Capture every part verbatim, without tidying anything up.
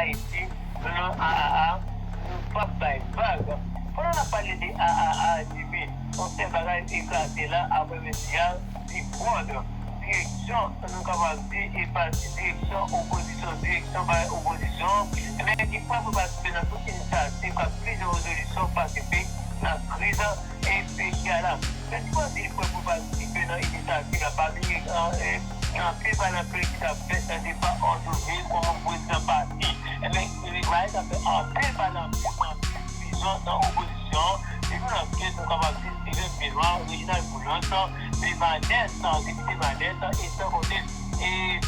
Ayiti, nou nan A A A, nou p ap bay vag. Pandan n ap pale de A A A, Jimmy, yon sèl bagay eklate la, aprè mesi a, se pwòd. Direksyon, nou kapab di, e pati direksyon opozisyon, direksyon bay opozisyon, ebyen, ki pwòd pou patisipe nan tout inisyativ k ap vize yon rezolisyon pasifik nan kriz e peyi a la. Prezidan di li prè pou patisipe nan inisyativ la. Pa bliye, gen anpil pale anpil ki t ap fèt nan depa òdone kòman prezidan pati. Ebyen, li bay sa fè anpil pale anpil nan vizyon nan opozisyon. Li vin anpil, nou kapab di Steven Benoît, Reginald Boulos, Bevanès, depite Vanès, e san konte, e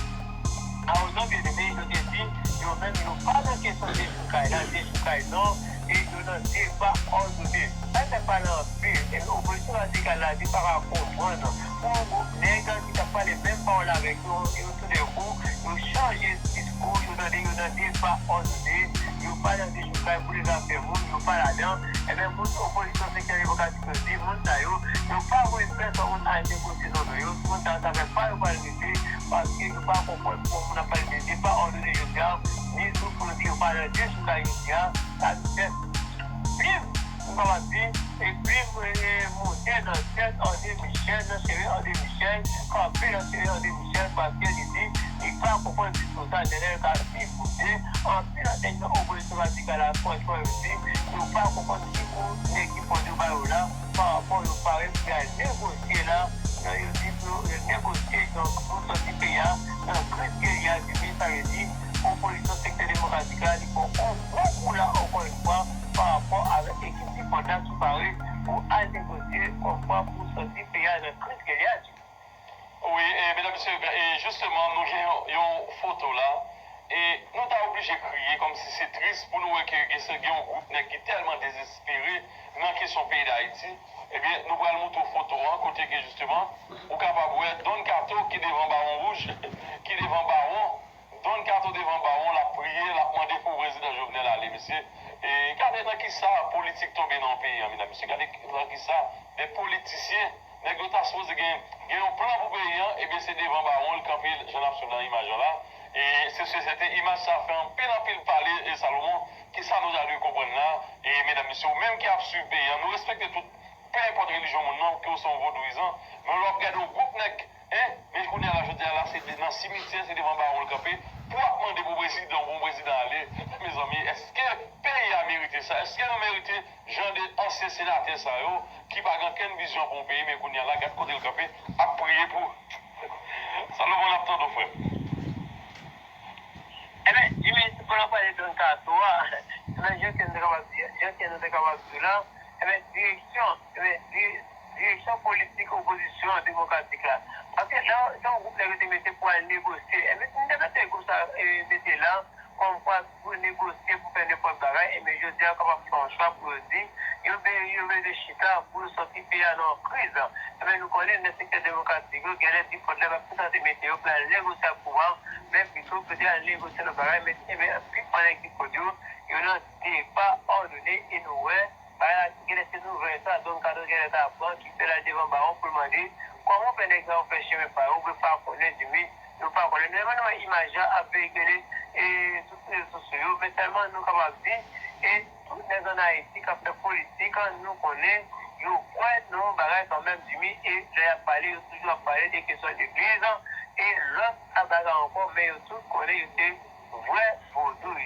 Arozan Byeneme, yo te di, yo menm, yo pa nan kesyon dechoukay la, dechoukay non, e yo nan depa òdone. Sa fè pale anpil, e opozisyon radikal la di pa ka konprann pou yon gwoup nèg ki t ap pale menm pawòl avèk yo, yo toudèkou, yo chanje diskou, yo tande yo nan depa òdone, yo pa nan dechoukay pou leve afè moun, yo pa ladan. Ebyen, moun opozisyon sektè demokratik yo di, moun sa yo, yo pa voye pèsòn moun al negosye zòn yo, moun sa yo, sa fè pa yo pral rete, paske yo pa konprann pou moun ap pale de depa òdone jodi a, ni tou pou yo di yo pa nan dechoukay jodi a, sa fè plim, nou kapab di, e plim, e, monte nan tèt André Michel, nan cheve André Michel, kanpe nan cheve André Michel, paske li di, li pa konprann diskou sa, Nenel ka sipoze, anpil nan nèg nan opozisyon radikal la, franchman, yo di, yo pa konprann diskou nèg ki pran yo ba yo la, pa rapò yo pare pou y al negosye la, nan yo di pou yo negosye nan pou sòti peyi a nan kriz ke li a vive, sa vle di, opozisyon sektè demokratik la, li pran yon gwo kou la, ankò yon fwa, pa rapò avèk ekip ki pran dat ki pare pou al negosye, kòmkwa pou sòti peyi a nan kriz ke li a vive. Wi, e, medam, mesye, e, jisteman, nou gen yon, yon foto la, e nou ta oblije kriye, kòmsi se tris pou nou wè ke gen, gen yon gwoup nèg ki tèlman dezespere nan kesyon peyi Dayiti. Ebyen, nou pral montre w foto an, kote ke, jisteman, ou kapab wè Don Kato ki devan Bawon Wouj, ki devan Bawon, Don Kato devan Bawon, l ap priye, l ap mande pou prezidan Jovenel ale, mesye. E gade nan kisa politik tonbe nan yon peyi an, medam, mesye. Gade nan kisa de politisyen, nèg yo ta sipoze gen, gen yon plan pou peyi an, ebyen, se devan Bawon l kanpe, jan n ap swiv nan imaj lan la. E se si e sèten, imaj sa fè anpil, anpil pale, e Salomon, kisa nou ta dwe konprann la? E medam, mesye, ou menm ki ap swiv peyi an, nou respekte tout, pe enpòt relijyon moun nan, ke w se yon vodouyizan, men lè w ap gade yon gwoup nèg, en, men kounye a la, jodi a la, se de, nan simityè, se devan Bawon l kanpe, pou ap mande pou prezidan, pou prezidan ale. Mezanmi, èske peyi a merite sa? Èske nou merite jan de ansyen senatè sa yo, ki pa gen okenn vizyon pou yon peyi, men kounye a la, gad kote l kanpe, ap priye pou Salomon, n ap tande w, frè m. Ebyen, Jimmy, pandan w pale Don Kato a, ebyen, jan ke nou te kapab di, jan ke nou te kapab di la, ebyen, direksyon, ebyen, di-, direksyon politik opozisyon demokratik la. Paske lè, lè yon gwoup nèg yo te mete pou al negosye, ebyen, si nou te mete gwoup sa, e, mete la, kòmkwa pou negosye, pou fè nenpòt bagay, ebyen, jodi a, yo kapab fè yon chwa pou yo di, yo be-, yo bezwen chita pou yo sòti peyi a nan kriz. Ebyen, nou konnen nan sektè demokratik yo, genlè pi fò lè pa pou sa te mete yo pou al negosye ak pouvwa, men pito pou te al negosye nan bagay, men, ebyen, pi fò nèg ki kote yo, yo nan depa òdone, e nou wè, bagay la, genlè se nouvèl sa, Don Kato genlè ta pran, ki fè l al devan Bawon pou l mande, kòman w fè nèg sa yo fè chemen pa yo, ou pa konnen, Jimmy, nou pa konnen. Nou, nou wè imaj la ap veyikile, e, sou rezo sosyo yo, men sèlman nou kapab di, e, tout nèg ann Ayiti k ap fè politik, nou konnen, yo kwè nan yon bagay kanmenm, Jimmy, e lè y ap pale, yo toujou ap pale de kesyon legliz, e lòt bagay ankò, men yo tout konnen yo se vrè vodou.